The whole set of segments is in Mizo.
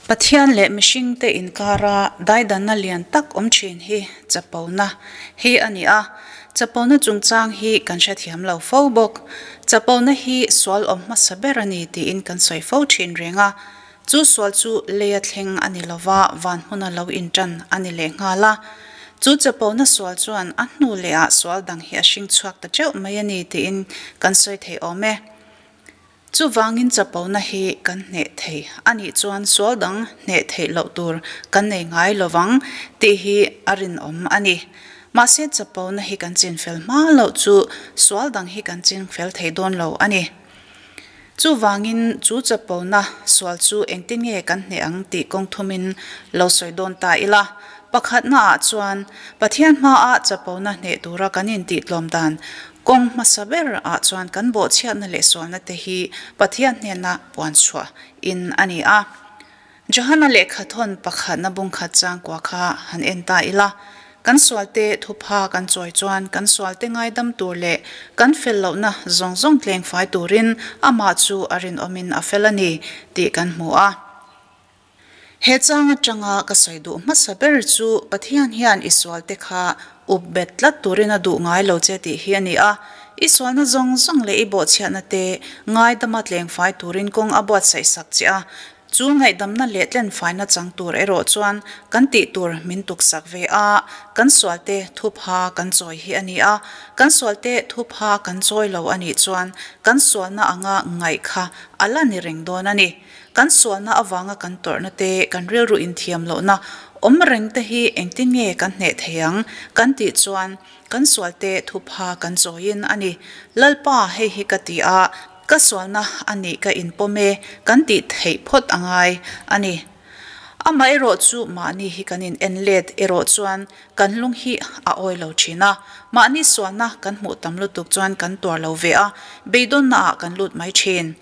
Pathian leh mihringte inkara daidanna lian tak awm thin hi chapona hi a ni a, chapona chungchang hi kan hrethiam lo fo bawk. Chapona hi sual awm hmasa ber a ni tiin kan sawi fo thin reng a, chu sual chu leia thleng a ni lova van hmuna lo intan a ni lehnghal a. Chu chapona sual chuan a hnu lehah sual dang hi a hring chhuak ta teuh mai a ni tiin kan sawi thei awm e. Chuvangin chapona hi kan hneh thei a nih chuan sual dang hneh theih loh tur kan nei ngai lovang tih hi a rinawm a ni. Mahse chapona hi kan chinfel hma loh chu sual dang hi kan chinfel thei dawn lo a ni. Chuvangin chu chapona sual chu engtin nge kan hneh ang tih kawng thumin lo sawi dawn ta ila. Pakhatna ah chuan Pathian hmaah chapona hneh tura kan intihtlawm dan Kawng hmasa ber ah chuan kan bawhchhiatna leh sualna te hi Pathian hnena puan chhuah in a ni a. Johana lehkha thawn pakhatna bungkhat changkua kha han en ta ila, kan sualte thupha kan chawi chuan kan sualte ngaidam tur leh kan fel lohna zawng zawng tleng fai turin amah chu a rinawmin a fel a ni tih kan hmu a. He chang atanga ka sawi duh hmasa ber chu Pathian hian i sualte kha up bet tlat turin a duh ngai lo che tih hi a ni a. I sualna zawng zawng leh i bawhchhiatna te ngaidama tlengfai turin kawng a buatsaih sak che a. Chu ngaihdamna leh tlenfaina chang tur erawh chuan kan tih tur min tuksak ve a, kan sualte thupha kan chawi hi a ni a. Kan sualte thupha kan chawi lo a nih chuan kan sualna anga ngaih kha a la ni reng dawn a ni. Kan sualna avanga kan tawrhna te, kan rilru inthiam lohna awm reng te hi engtin nge kan hneh thei ang kan tih chuan kan sualte thupha kan chawiin a ni. Lalpa, hei hi ka ti a, ka sualna a nih ka inpawm e kan tih theih phawt a ngai a ni. Amaherawh chu mahni hi kan in en let erawh chuan kan lung hi a awi lo thin a, mahni sualna kan hmuh tam lutuk chuan kan tuar lo ve a, beidawnna ah kan lut mai thin.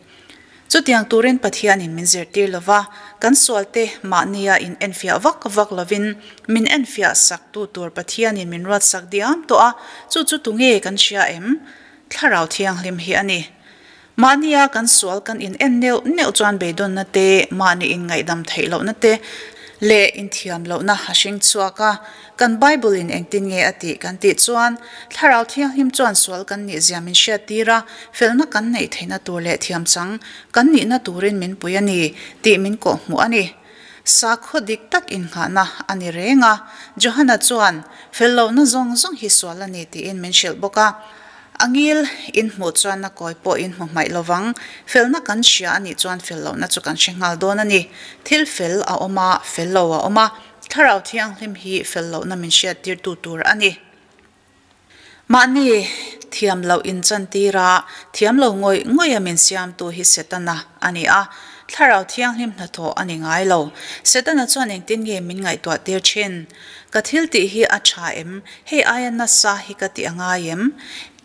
Chutiang turin Pathianin min zirtir lo va, kan sualte mahnia in enfiah vak vak lovin min enfiah sak tu tur Pathianin min ruatsak diam tawh a, chu chu tunge kan hria em? Thlarau Thianghlim hi a ni. Mahnia kan sual kan in en neuh neuh chuan beidawnna te, mahni inngaihdam theih lohna te leh inthiam lohna a hring chhuak a, Kan Bible in engtin nge a tih kan tih chuan, Thlarau Thianghlim chuan sual kan nih zia min hriattir a, felna kan neih theihna tur leh thiamchang kan nihna turin min pui a ni tih min kawhhmuh a ni. Sakhaw dik tak innghahna a ni reng a, Johana chuan fel lohna zawng zawng hi sual a ni tiin min hrilh bawk a. A ngil in hmuh chuan a kawi pawh in hmu hmaih lovang, felna kan hria a nih chuan fel lohna chu kan hre nghal dawn a ni. Thil fel a awm a, fel lo a awm a. Thlarau Thianghlim hi fel lohna min hriattirtu tur a ni. Mahni thiam loh inchantir a, thiam lo ngawih ngawih a min siamtu hi Setana a ni a, Thlarau Thianghlim hnathawh a ni ngai lo. Setana chuan engtin nge min ngaihtuah tir thin? Ka thil tih hi a tha em? Hei aia nasa hi ka tih a ngai em?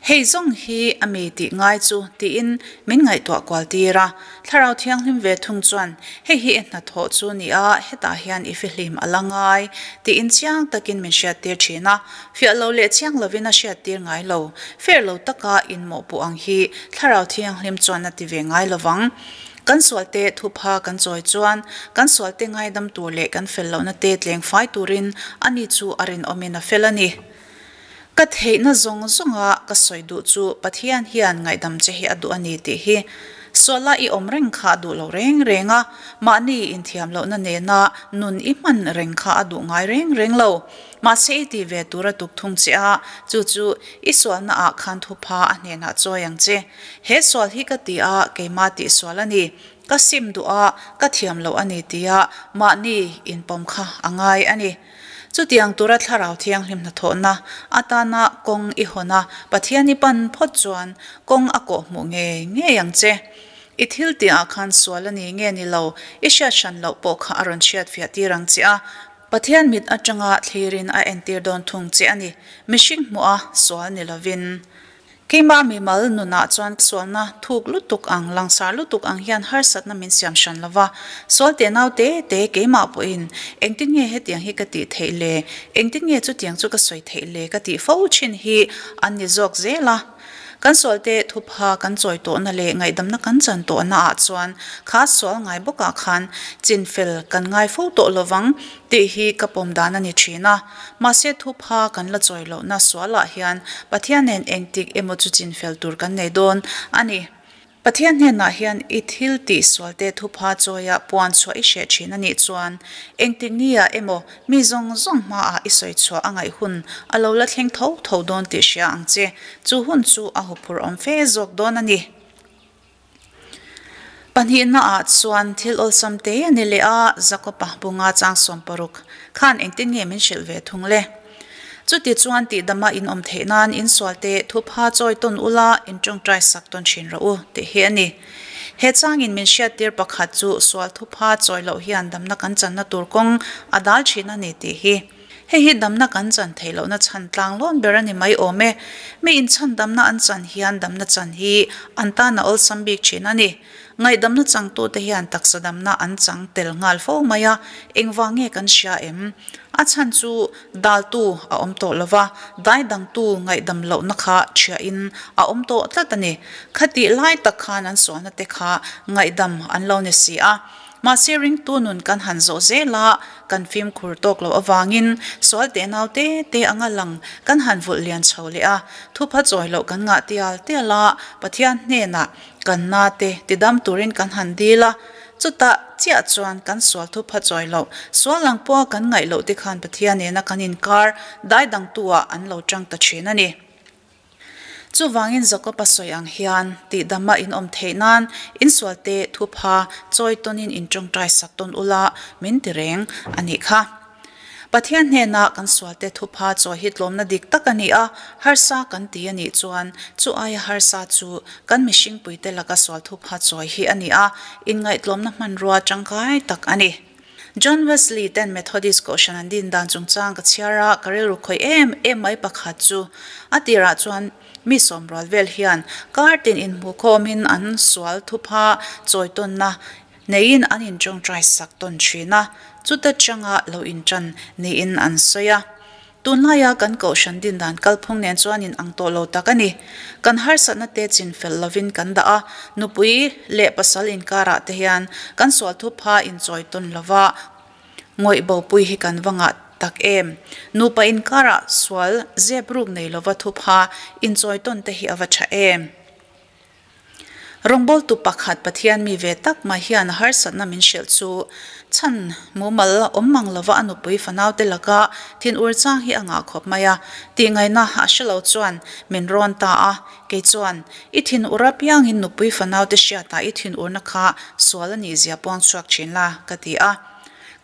Hei zawng hi a mi tih ngai chu tiin min ngaihtuah kual tir a. Thlarau Thianghlim ve thung chuan, Hei hi i hnathawh chu ni a, hetah hian i fihlim a la ngai, tiin chiang takin min hriattir thin a. Fiah lo leh chiang lovin a hriattir ngai lo. Fair lo taka inmawhpuh ang hi Thlarau Thianghlim chuan a ti ve ngai lovang. Kan sualte thupha kan chawi chuan kan sualte ngaidam tur leh kan fel lohna te tleng fai turin ani chu a rinawmin a fel a ni. Ka theihna zawng zawnga ka sawi duh chu Pathian hian ngaihdam che hi a duh a ni tih hi. Suala i awm reng kha a duh lo reng reng a, mahni inthiam lohna nena nun i hman reng kha a duh ngai reng reng lo. Mahse i ti ve tur a tuk thung che a, chu chu i sualna ah khan thupha a hnenah chawi ang che. He sual hi ka ti a, keimah tih sual a ni. Ka sim duh a, ka thiam loh a ni tia mahni inpawm kha a ngai a ni. Chutiang tura Thlarau Thianghlim hnathawhna atana kawng i hawn a, Pathian i pan phawt chuan kawng a kawh hmuh ngei ngei ang che. I thil tihah khan sual a ni nge ni lo, i hriat hran loh pawh kha a rawn hriat fiah tir ang che a. Pathian mit atanga thlirin a entir dawn thung che a ni. Mihring hmuh a sual ni lovin. Keimah mimal nunah chuan sualna thuk lutuk ang, langsar lutuk ang hian harsatna min siam hran lo va. Sual teh nau te te keimah pawhin engtin nge hetiang hi ka tih theih le, engtin nge chutiang chu ka sawi theih le ka tih fo thin hi an ni zawk zel a. Kan sualte thupha kan chawi tawhna leh ngaihdamna kan chan tawhna ah chuan kha sual ngai bawkah khan chinfel kan ngai fo tawh lovang tih hi ka pawm dan a ni thin a. Mahse thupha kan la chawi lohna sualah hian Pathian nen engtik emaw chu chinfel tur kan nei dawn a ni. Pathian hnenah hian i thil tih sualte thupha chawia puan chhuah i hreh thin a nih chuan engtik niah emaw mi zawng zawng hmaah i sawi chhuah a ngaih hun a lo la thleng tho tho dawn tih hria ang che. Chu hun chu a huphurh awm fe zawk dawn a ni. Pahnihnaah chuan thil awlsam te a ni leh a, Jakob-a bunga chang 60 khan engtin nge min hrilh ve thung le? Chuti chuan tihdama in awm theih nan in sualte thupha chawi tawn ula, in tawngtai sak tawn thin rawh u, tih hi a ni. He changin min hriattir pakhat chu sual thupha chawi loh hian damna kan channa tur kawng a dal thin a ni tih hi. Hei hi damna kan chan theih lohna chhan tlang lawn ber a ni mai awm e. Mi inchhan damna an chan hian damna chan hi an tan a awlsam bik thin a ni. Ngaihdamna changtute hian taksa damna an chang tel nghal fo mai a, engvang nge kan hria em? A chhan chu daltu a awm tawh lo va, dai dangtu ngaihdam lohna kha thiahin a awm tawh tlat a ni. Khatih lai tak khan an sualna te kha ngaihdam an lo ni si a. Mahse ringtu nun kan han zawh zel a, kan fimkhur tawk loh avangin sual teh nau te te anga lang kan han vulh lian chho leh a, thupha chawi loh kan ngah tial tial a, Pathian hnenah kan na te tidam turin kan han dil a, Chutah chiah chuan kan sual thupha chawi loh, sual ang pawha kan ngaih loh te khan Pathian nena kan inkar dai dangtu ah an lo tang ta thin a ni. Chuvangin Jakob-a sawi ang hian tihdama in awm theih nan insualte thupha chawi tawnin in tawngtai sak tawn ula min ti reng a nih kha. Pathian hnena kan sualte thupha chawi hi tlawmna dik tak a ni a, harsa kan ti a nih chuan chu aia harsa chu kan mihringpuite laka sual thupha chawi hi a ni a, inngaihtlawmna hmanrua tangkai tak a ni. John Wesley ten Methodist Kohhran an din dan chungchang ka chhiar a, ka rilru khawih em em mai pakhat chu a tirah chuan mi sawmrual vel hian kar tin inhmuhkhawmin an sual thupha chawi tawnna Neiin an inṭawngṭai sak tawn ṭhin a, chuta changa lo inṭan niin an sawi a. Tunlaia kan kohhran din dan kalphung nen chuan in ang tawh lo tak a ni. Kan harsatna te chin fel lovin kan dah a, nupui leh pasal inkarah te hian kan sual thupha inchawi tawn lova ngawih bopui hi kan va ngah tak em. Nupa inkarah sual zep ruk nei lova thupha inchawi tawn te hi a va ṭha em. Rawngbawltu pakhat Pathian mi ve tak mai hian a harsatna min hrilh chu chhan mumal awm mang lova a nupui fanaute laka thinur chang hi a ngah khawp mai a, tihngaihna a hre lo chuan min rawn ta a, kei chuan i thinur apiangin nupui fanaute hriatah i thinurna kha sual a nihzia puang chhuak thin la ka ti a.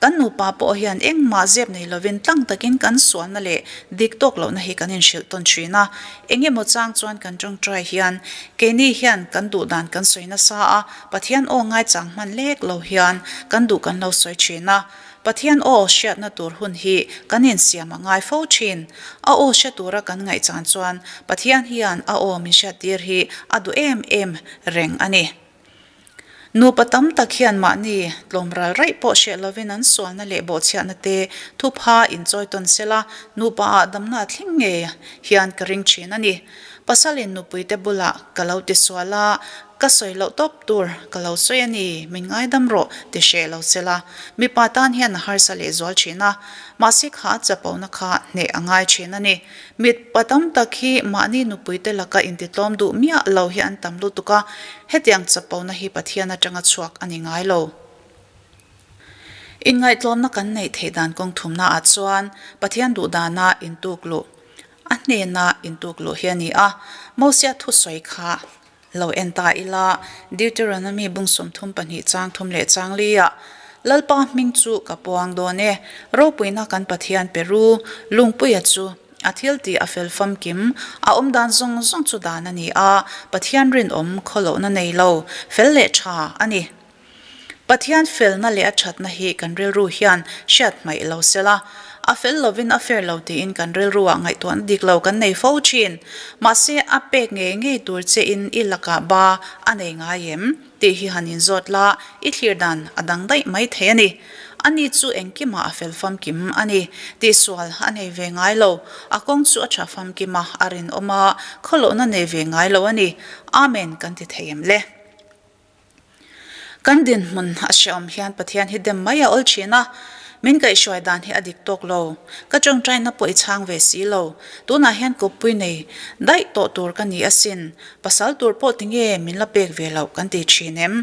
Kan nupa pawh hian engmah zep nei lovin tlang takin kan sualna leh dik tawk lohna hi kan inhrilh tawn thin a. Eng emaw chang chuan kan tawngtai hian keini hian kan duh dan kan sawi nasa a, Pathian aw ngaichang hman lek lo hian kan duh kan lo sawi thin a. Pathian aw hriatna tur hun hi kan insiam a ngai fo thin. A aw hre tura kan ngaihchan chuan Pathian hian a aw min hriattir hi a duh em em reng a ni. Nupa tam tak hian mahni tlawm ral raih pawh hreh lovin an sualna leh bawhchhiahna te thupha inchawi tawn sela, nupa ah damna a thleng ngei hian ka ring thin a ni. Pasalin nupuite bulah ka lo ti sual a, ka sawi loh tawp tur ka lo sawi a ni, min ngaidam rawh ti hreh lo sela, mipa tan hian a harsa leh zual thin a, mahse kha a chapona kha hneh a ngai thin a ni. Mitpa tam tak hi mahni nupuite laka intitlawm duh miah lo hi an tam lutuk a, hetiang chapona hi Pathian atanga chhuak a ni ngai lo. Inngaihtlawmna kan neih theih dan kawng thumna ah chuan Pathian duhdana intuk luh, a hnena intuk luh hi a ni a, Mosia thusawi kha Lo en ta ila, Deuteronomy bung 32 chang thum leh chang li-ah, Lalpa hming chu ka puang dawn e, ropuina kan Pathian pe ru, Lungpuia chu a thil tih a fel famkim, a awm dan zawng zawng chu dan a ni a, Pathian rinawm khawlohna nei lo, fel leh tha a ni. Pathian felna leh a thatna hi kan rilru hian hriat hmaih lo sela, a fel lovin a fair lo tiin kan rilruah ngaihtuahna dik lo kan nei fo thin. Mahse, a pek ngei ngei tur che in i lakah ba a nei ngai em? Tih hi han inzawt la, i thlir dan a dang daih mai thei a ni. Ani chu engkimah a fel famkim a ni. Tihsual a nei ve ngai lo. A kawng chu a tha famkim a, a rinawm a, khawlohna nei ve ngai lo a ni. Amen kan ti thei em le? Kan dinhmun a hrehawm hian Pathian hi dem mai a awl thin a, min kaihhruai dan hi a dik tawk lo. Ka tawngtaina pawh i chhang ve si lo. Tunah hian kawppui nei daih tawh tur ka ni asin. Pasal tur pawh tinge min la pek ve loh kan ti thin em?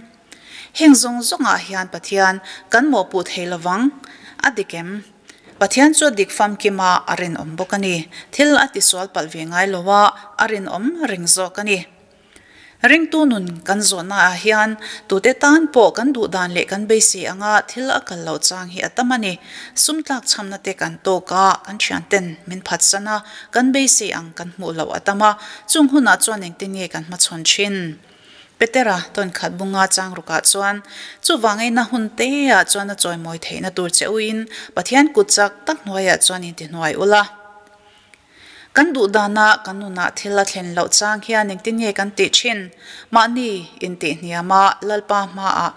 Heng zawng zawngah hian Pathian kan mawhpuh thei lovang a dik em? Pathian chu a dik famkim a, a rinawm bawk a ni. Thil a tisual palh ve ngai lo a, a rinawm reng zawk a ni. Ringtu nun kan zawhnaah hian tute tan pawh kan duh dan leh kan beisei anga thil a kal loh chang hi a tam a ni. Sum tlak chhamna te kan tawk a, kan thianten min phatsan a, kan beisei ang kan hmuh loh a tam a, chung hunah chuan engtin nge kan hmachhawn thin? Petera tawnkhat bunga chang rukah chuan chuvangina hun teah chuan a chawimawi theihna tur che uin Pathian kut chak tak hnuaiah chuan intihnuai ula. Kan duh dana kan nunah thil a thlen loh chang hian engtin nge kan tih thin? Mahni intihhniam a, Lalpa hmaah,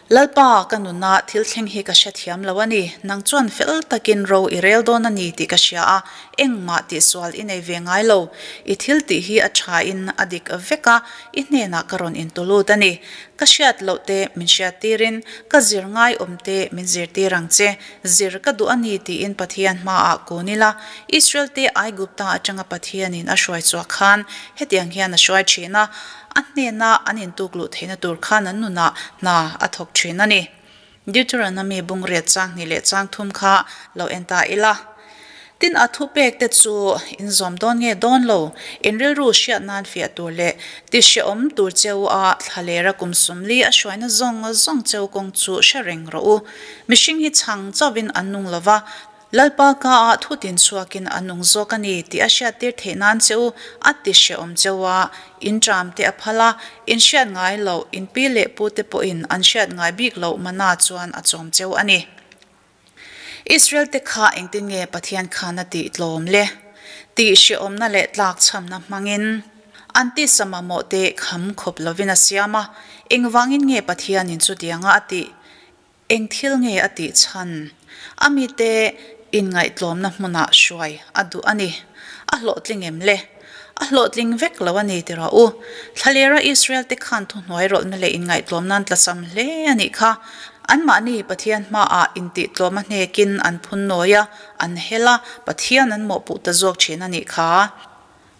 Lalpa, ka nuna thil thleng hi ka hrethiam lo a ni. Nang chuan fel takin ro i rel dawn a ni tih ka hria a, engmah tihsual i nei ve ngai lo. I thil tih hi a thain a dik vek a, i hnenah ka rawn intulut a ni. Ka hriat loh te min hriattirin, ka zir ngai awm te min zirtir ang che. Zir ka duh a ni tiin Pathian hmaah kun ila, Israel te Aigupta atanga Pathianin a hruai chhuah khan hetiang hian a hruai thin a, a hnena an intuk luh theihna tur khan an nunah hna a thawk thin a ni. Deuteronomy bungriat chang hnih leh chang thum kha lo en ta ila. Tin, a thupek te chu in zawm dawn nge dawn lo, in rilru hriat nan fiah tur leh ti hrehawm tur cheu a thlalera kum sumli a hruaina zawng zawng cheu kawng chu hre reng rawh u. Mihring hi chhang chauhin an nung lo va, Lalpa ka ah thu tin chhuakin a nung zawk a ni tih a hriattir theih nan che u a ti hrehawm cheu a, in ṭam te a phal a, in hriat ngai loh, in pi leh pu te pawhin an hriat ngai bik loh mana chuan a chawm cheu a ni. Israel te kha engtin nge Pathian khan a tih tlawm le? Tih hrehawmna leh tlakchhamna hmangin an tisa mamawh te kham khawp lovin a siam a, engvangin nge Pathianin chutianga a tih? Eng thil nge a tih chhan? A mite inngaihtlawmna hmunah hruai a duh a ni. A hlawhtling em le? A hlawhtling vek lo a ni ti rawh u. Thlalera Israel te khan thuhnuai rawlhna leh inngaihtlawmna an tlasam hle a nih kha. Anmahni Pathian hmaah intihtlawm a hnekin an phun nawi a, an hel a, Pathian an mawhpuh ta zawk thin a nih kha.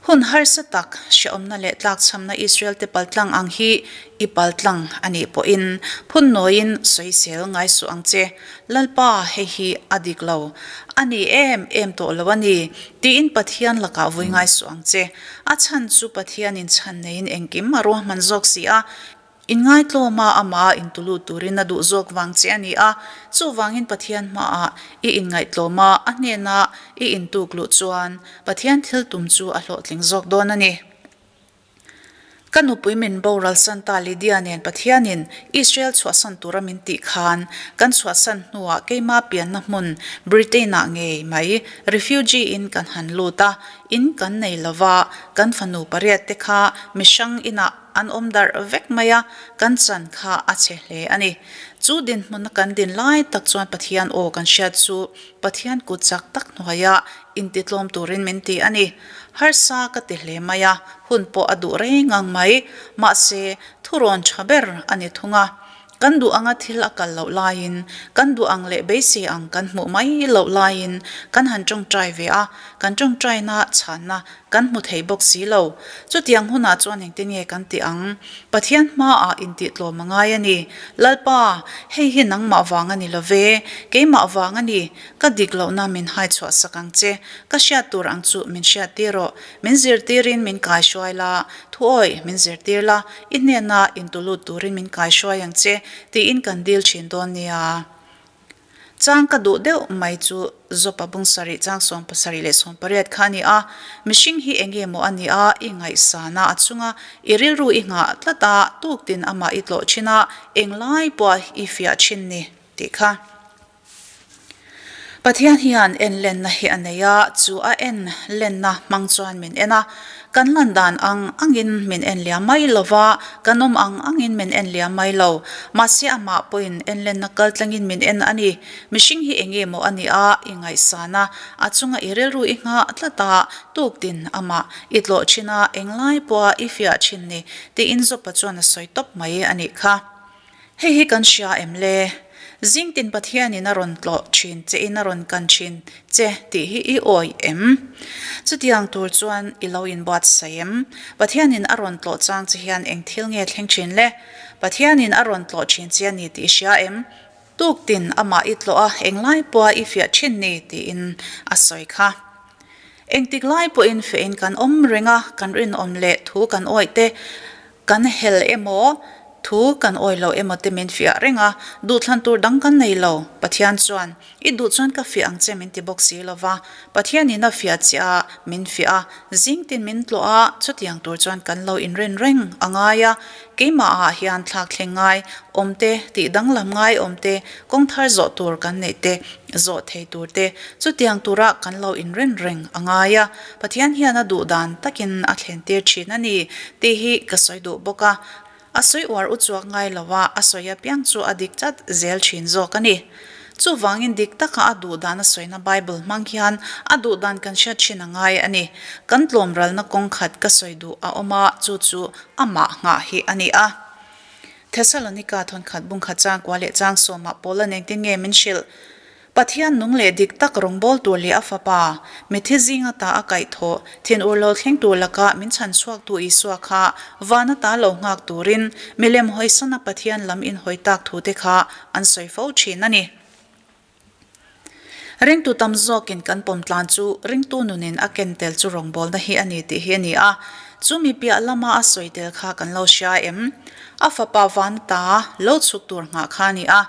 Hun harsa tak, hrehawmna leh tlakchhamna Israel te paltlang ang hi i paltlang a nih pawhin phun nawiin sawisel ngai suh ang che. Lalpa, hei hi a dik lo. A ni em em tawh lo a ni, tiin Pathian lakah vui ngai suh ang che. A chhan chu Pathianin chhan neiin engkim a ruahman zawk si a, Inngaitlawma amah intulut turin a duh zawk vang che a ni a, chuvangin Pathian hmaah i inngaihtlawm a, a hnena i intuk luh chuan Pathian thil tum chu a hlawhtling zawk dawn a ni. Ka nupui min boral Santa Lydia nen Pathianin Israel chhuahsan tura min tih khan kan chhuahsan hnuah keima pianna hmun Britain-ah ngei mai refugee-in kan han lut a, in kan nei lova, kan fanu pariat te kha mihrang inah An awm darh vek mai a, kan chan kha a chhe hle a ni. Chu dinhmuna kan din lai tak chuan Pathian aw kan hriat chu Pathian kut chak tak hnuaia intitlawm turin min ti a ni. Harsa ka ti hle mai a, hun pawh a duh reng ang mai. Mahse, thurawn tha ber a ni thung a. Kan duh anga thil a kal loh laiin, kan duh ang leh beisei ang kan hmuh mai loh laiin kan han tawngtai ve a, kan tawngtaina chhanna kan hmu thei bawk si lo. Chutiang hunah chuan engtin nge kan tih ang? Pathian hmaah intihtlawm a ngai a ni. Lalpa, hei hi nangmah vang a ni lo ve, keimah vang a ni. Ka dik lohna min hai chhuah sak ang che. Ka hriat tur ang chu min hriattir rawh. Min zirtirin min kaihruai la, thuawi min zirtir la, i hnena intulut turin min kaihruai ang che, tiin kan dil thin dawn nia. Chang ka duh deuh mai chu Zopa bung sarih chang 70 leh 80 kha a ni a, mihring hi eng nge maw a nih a, i ngaihsan a, a chunga i rilru i nghah tlat a, tuktin amah i tlawh thin a, englai pawh i fiah thin ni tih kha. Pathian hian en lenna hi a nei a, chu a en lenna hmang chuan min en a. Kan lan dan ang angin min en liam mai lo va, kan awm ang angin min en liam mai lo. Mahse amah pawhin enlenna kal tlangin min en a ni. Mihring hi eng nge maw a nih a, i ngaihsan a, a chunga i rilru i nghah tlat a, tuktin amah i tlawh thin a, englai pawha i fiah thin ni tiin Jopa chuan a sawi tawp mai a nih kha. Hei hi kan hria em le? Zingtin Pathianin a rawn tlawh thin che in a rawn kan thin che tih hi i awih em? Chutiang tur chuan i lo inbuatsaih em? Pathianin a rawn tlawh chang che hian eng thil nge thleng thin le? Pathianin a rawn tlawh thin che a ni tih i hria em? Tuktin amah i tlawh a, englai pawha i fiah thin ni tiin a sawi kha. Engtik lai pawhin fiahin kan awm reng a, kan rinawm leh thu kan awih te, kan hel emaw, thu kan awih lo emaw te min fiah reng a, duhthlan tur dang kan nei lo. Pathian chuan, I duh chuan ka fiah ang che min ti bawk si lo va, Pathianin a fiah chiah a, min fiah a, zingtin min tlawh a, chutiang tur chuan kan lo inrin reng a ngai a, keimahah hian thlak thleng ngai awm te, tih danglam ngai awm te, kawng thar zawh tur kan neih te, zawh thei tur te, chutiang tura kan lo inrin reng a ngai a, Pathian hian a duh dan takin a thlen tir thin a ni tih hi ka sawi duh bawk a, a sawi uar u chuak ngai lo a, a sawi apiang chu a dik chat zel thin zawk a ni. Chuvangin dik taka a duh dan a sawina Bible hmang hian a duh dan kan hriat thin a ngai a ni. Kan tlawm ralna kawng khat ka sawi duh a awm a, chu chu amah nghah hi a ni a. Thessalonika thawnkhat bungkhat changkua leh changsawmah Paula engtin nge min hrilh? Pathian nung leh dik tak rawngbâwl tur leh a Fapa, mitthi zing ata a kaihthawh, thinur lo thleng tur laka min chhan chhuaktu Isua kha van ata lo nghak turin milem hawisana Pathian lam inhawi tak thute kha an sawi fo thin a ni. Ringtu tam zawkin kan pawm tlan chu ringtu nunin a ken tel chu rawngbawlna hi a ni tih hi a ni a, chu mi piah lama a sawi tel kha kan lo hria em? A Fapa van ata lo chhuk tur nghah kha a ni a,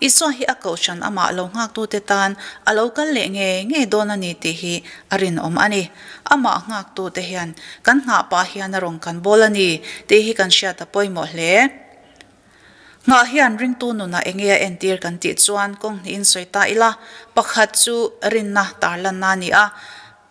Isua hi a kohhran amah lo nghaktute tan a lo kal leh ngei ngei dawn a ni tih hi a rinawm a ni. Amah nghaktute hian kan nghah pah hian a rawn kan bawl a ni tih hi kan hriat a pawimawh hle. Nghah hian ringtu nunah enge a entir kan tih chuan kawng hnihin sawi ta ila, pakhat chu rinna tarlanna a ni a,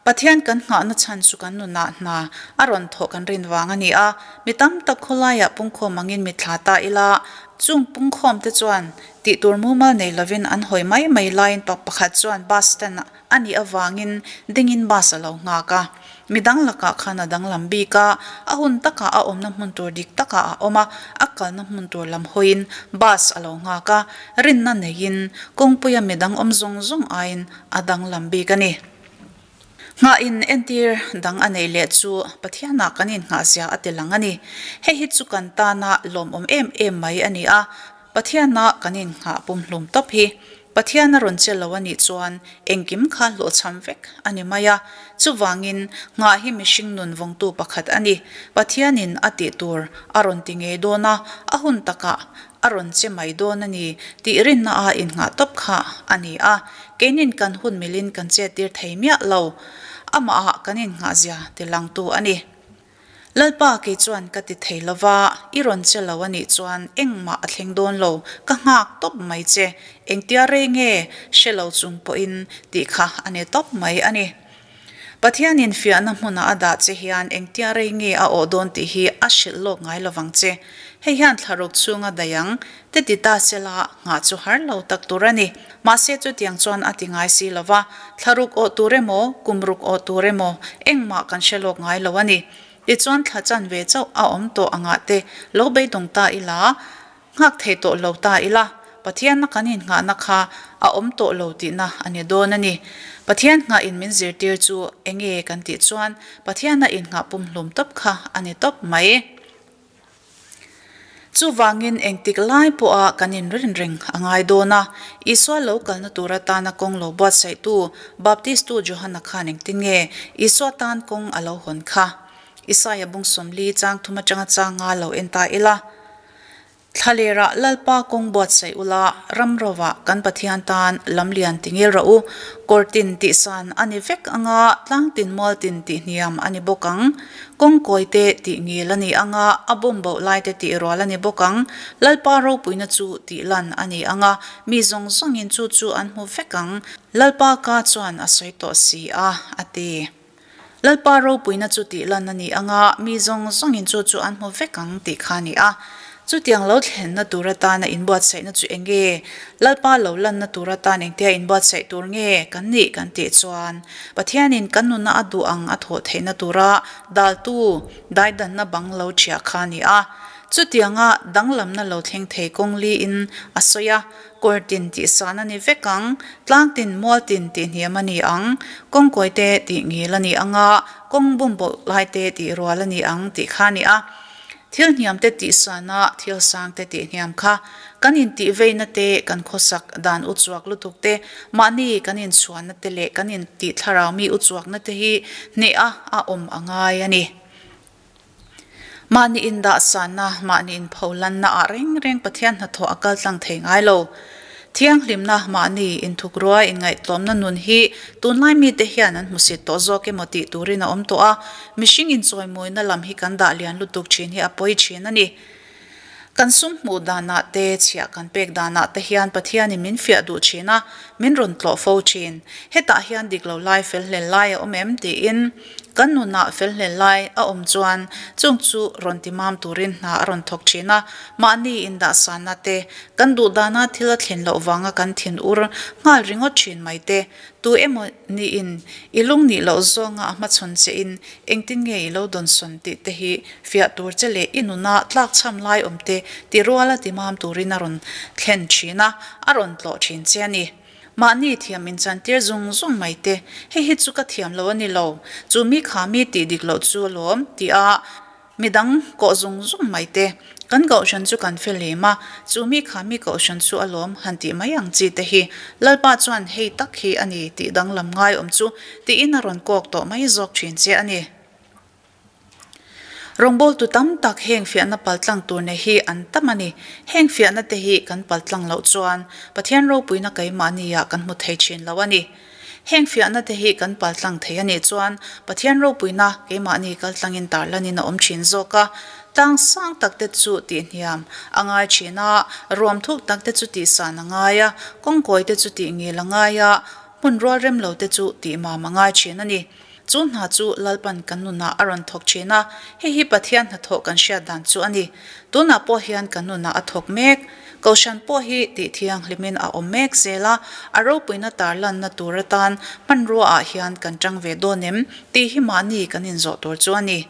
Pathian kan nghahna chhan chu kan nunah hna a rawn thawh kan rin vang a ni a, mi tam tak khawlaiah pungkhawm angin mi thla ta ila, chung pungkhawmte chuan tih tur mumal nei lovin an hawi mai mai laiin pa pakhat chuan bus stand a nih avangin dingin bus a lo nghak a. Mi dang lakah khan a danglam bik a, a hun takah a awmna hmun tur dik takah a awm a, a kalna hmun tur lam hawiin bus a lo nghak a, rinna neiin kawngpuia mi dang awm zawng zawng aiin a danglam bik a ni. Nghah in entir dang a nei leh chu Pathianah kan innghahzia a ti lang a ni. Hei hi chu kan tana lawmawm em em mai a ni a, Pathiana kan innghah pumhlum tawp hi. Pathian a rawn che lo a nih chuan engkim kha hlawhchham vek a ni mai a, chuvangin nghah hi mihring nun vawngtu pakhat a ni. Pathianin a tih tur a rawn ti ngei dawn a, a hun takah a rawn che mai dawn a ni tih rinna a innghah tawp kha a ni a, keinin kan hun milin kan chettir thei miah lo. Amahah kan innghahzia tilangtu a ni. Lalpa kei chuan ka ti thei lo va, i rawn che lo a nih chuan engmah a thleng dawn lo, ka nghak tawp mai che, engtia rei nge hre lo chung pawhin tih kha a ni tawp mai a ni. Pathianin fiahna hmunah a dah che hian engtia rei nge a awh dawn tih hi a hrilh lawk ngai lovang che. Hei hian thlaruk chhunga daih ang, te ti ta sela nghah chu har lo tak tur a ni. Mahse chutiang chuan a ti ngai si lo va, thlaruk awh tur emaw, kum ruk awh tur emaw engmah kan hre lawk ngai lo a ni. Tichuan thla chan ve chauh a awm tawh angah te lo beidawng ta ila, Nghak thei tawh lo ta ila, Pathianna kan innghahna kha a awm tawh lo tihna a ni dawn a ni. Pathian nghahin min zirtir chu enge kan tih chuan Pathianna innghah pumhlum tawp kha a ni tawp mai. Chuvangin engtik lai pawha kan inrin reng a ngai dawn a, Isua lo kalna tur atana kawng lo buatsaihtu Baptistu Johana khan engtin nge Isua tan kawng a lo hawn kha? Isaia bung 40 chang thum atanga chang nga lo en ta ila. Thlalerah Lalpa kawng buatsaih ula, ram rovah kan Pathian tan lam lian ti ngil rawh u. Kawr tin tih san a ni vek ang a, tlang tin mual tin tih hniam a ni bawk ang. Kawng kawi te tih ngil a ni ang a, a bawm boh lai te tih rual a ni bawk ang. Lalpa ropuina chu tih lan a ni ang a, mi zawng zawngin chu chu an hmu vek ang. Lalpa ka chuan a sawi tawh si a, a ti. Lalpa ropuina chu tih lan a ni ang a, mi zawng zawngin chu chu an hmu vek ang tih kha a ni a. Chutiang lo thlenna tur atana inbuatsaihna chu eng nge? Lalpa lo lanna tur atan engtia inbuatsaih tur nge kan nih kan tih chuan Pathianin kan nuna a duh ang a thawh theihna tura daltu daidanna bang lo ṭhiah kha a ni a. Chutianga danglamna lo thleng thei kawng liin a sawi a, Kawr tin tih san a ni vek ang, tlang tin mual tin tih hniam a ni ang, kawngkawi te tih ngil a ni ang a, kawng bum bawlh lai te tih rual a ni ang tih kha a ni a. Thil hniam te tih san a, thil sang te tih hniam kha kan intih veina te, kan khawsak dan uchuak lutuk te, mahni kan inchhuanna te leh kan intih thlarau mi uchuakna te hi hneh a a awm a ngai a ni. Mahni indahsanna, mahni inpholanna ah reng reng Pathian hnathawh a kal tlang thei ngai lo. Thianghlimna, mahni inthukrua inngaihtlawmna nun hi tunlai mite hian an hmusit tawh zawk emaw tih turin a awm tawh a, mihring inchawimawina lam hi kan dah lian lutuk thin hi a pawi thin a ni. Kan sum hmuh danah te, chhiah kan pek danah te hian Pathianin min fiah duh thin a, min rawn tlawh fo thin. Hetah hian dik lo lai fel hlel lai a awm em? tiin kan nunah fel hlel lai a awm chuan chung chu rawn ti mam turin hna a rawn thawk thin a, mahni indahsanna te, kan duh dana thil a thlen loh vanga kan thin ur nghal ringawt thin mai te, Tu emaw niin i lung nih loh zawnga a hmachhawn che in engtin nge i lo dawnsawn tih te hi fiah tur che leh i nuna tlakchham lai awm te ti ruala ti mam turin a rawn thlen thin a, a rawn tlawh thin che a ni. Mahni thiam in chantir zung zung mai te, hei hi chu ka thiam lo a ni lo, chu mi kha mi tih dik loh chu alawm ti a, Midang kawh zung zung mai te, kan kohhran chu kan fel em a, chu mi kha mi kohhran chu alawm han tih mai ang chi te hi Lalpa chuan hei tak hi a ni tih danglam ngai awm chu tiin a rawn kawk tawh mai zawk thin che a ni. Rawngbawltu tam tak heng fiahna paltlang tur nei hi an tam a ni. Heng fiahna te hi kan paltlang loh chuan Pathian ropuina keimahni ah kan hmu thei thin lo a ni. Heng fiahna te hi kan paltlang thei a nih chuan Pathian ropuina keimahni kaltlangin tarlanin a awm thin zawk a, tlang sang tak te chu tihhniam a ngai thin a, ruam thuk tak te chu tihsan a ngai a, kawngkawi te chu tihngil a ngai a, hmun rual rem lo te chu tihmam a ngai thin a ni. Chu hna chu Lalpan kan nunah a rawn thawk thin a, hei hi Pathian hnathawh kan hriat dan chu a ni. Tunah pawh hian kan nunah a thawk mek. Kohhran pawh hi tih thianghlimin a awm mek zel a, a ropuina tarlanna tur atan hmanrua ah hian kan tang ve dawn em tih hi mahni kan inzawh tur chu a ni.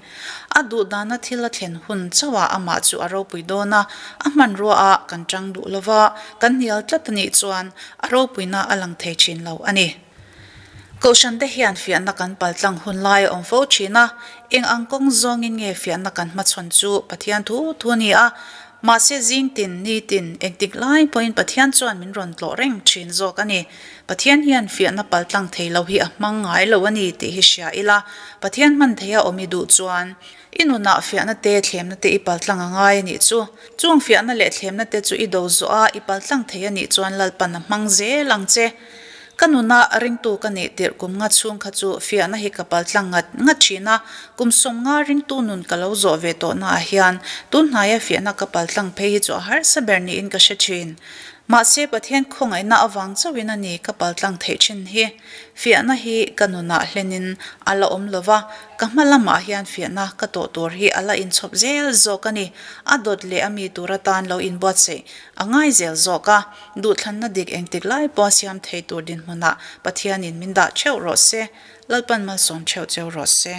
A duh dana thil a thlen hun chauhah amah chu a ropui dawn a, a hmanrua ah kan tang duh lova, kan hnial tlat a nih chuan a ropuina a lang thei thin lo a ni. Kohhran te hian fiahna kan paltlang hun lai a awm fo thin a, eng ang kawng zawngin nge fiahna kan hmachhawn chu Pathian thu thu a ni a, mahse zing tin, ni tin, engtik lai pawhin Pathian chuan min rawn tlawh reng thin zawk a ni. Pathian hian fiahna paltlang thei lo hi a hmang ngai lo a ni tih hi hria ila, Pathian hman theia awm i duh chuan i nunah fiahna te, thlemna te i paltlang a ngai a nih chu. Chung fiahna leh thlemna te chu i do zawh a, i paltlang thei a nih chuan Lalpan a hmang zel ang che. Ka nuna ringtu ka nih tirh kum nga chhung kha chu fiahna hi ka pal tlang ngat ngat thin a, kum 50 ringtu nun ka lo zawh ve tawhna ah hian tun hnaia fiahna ka pal tlang phei hi chu a harsa ber niin ka hre thin. Mahse Pathian khawngaihna avang chauhin a ni ka pal tlang theih thin hi. Fiahna hi ka nunah hlenin a la awm lo va, ka hma lamah hian fiahna ka tawh tur hi a la inchhawp zel zawk a ni. A dawt leh a mi tur atan lo inbuatsaih a ngai zel zawk a. Duhthlanna dik engtik lai pawh siam thei tur dinhmunah Pathianin min dah theuh rawh se, Lalpan malsawm theuh cheu rawh se.